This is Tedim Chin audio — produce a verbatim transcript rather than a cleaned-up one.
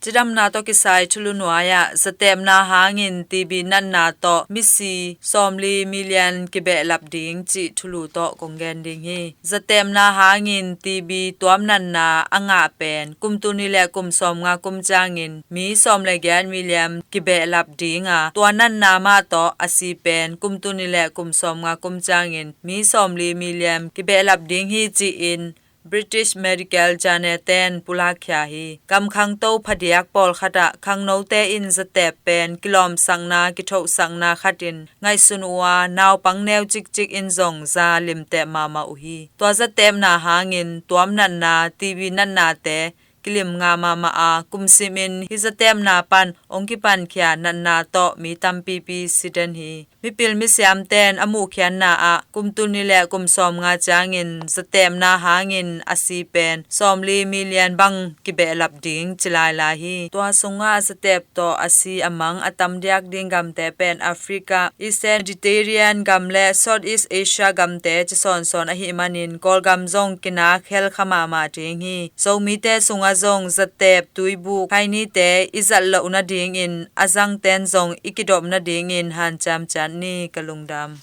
Cidamna tawh kisai thulu nuai-ah zatepna hangin T B natna tawh misi sawmli million kibehlap ding cih thulu tawh kong gen ding hi. Zatepna hangin T B tuam natna a ngah pen kum tul nih le kum sawmnga kum ciangin mi sawm le giat million kibehlap ding a, tua natna mah tawh a si pen kum tul nih le kum sawmnga kum ciangin mi sawmli million kibehlap ding hi ci-in British Medical Journal ten pulakkhia hi. Gam khangto phadiak pawlkhat ah khangnote in zatep pen kilawmsakna, kithohsakna khat in ngaihsun uh a, naupang neu cikcik in zong za limteh mahmah uh hi. Tua zatepna hangin tuam natna, T B natnate kilim ngah mahmah a, kum simin hih zatepna pan hong kipankhia natna tawh mi tampipi si den hi. Mipil misiamten a muhkhiatna ah kum tul nih le kum sawmnga ciangin zatepna hangin a si pen sawmli million bang kibehlap ding ci lailai hi. Tua sungah zatep tawh a si a mang a tam diak ding gamte pen Africa, Eastern Mediterranean gam le Southeast Asia gamte ci sawnsawn ahih manin Kawlgam zong kinak hel kha mahmah ding hi. Zomite sungah zong zatep, tuibuk, khainite i zat loh nadingin a zangten zong i kidop nadingin hanciam ciat ni. Ka lungdam.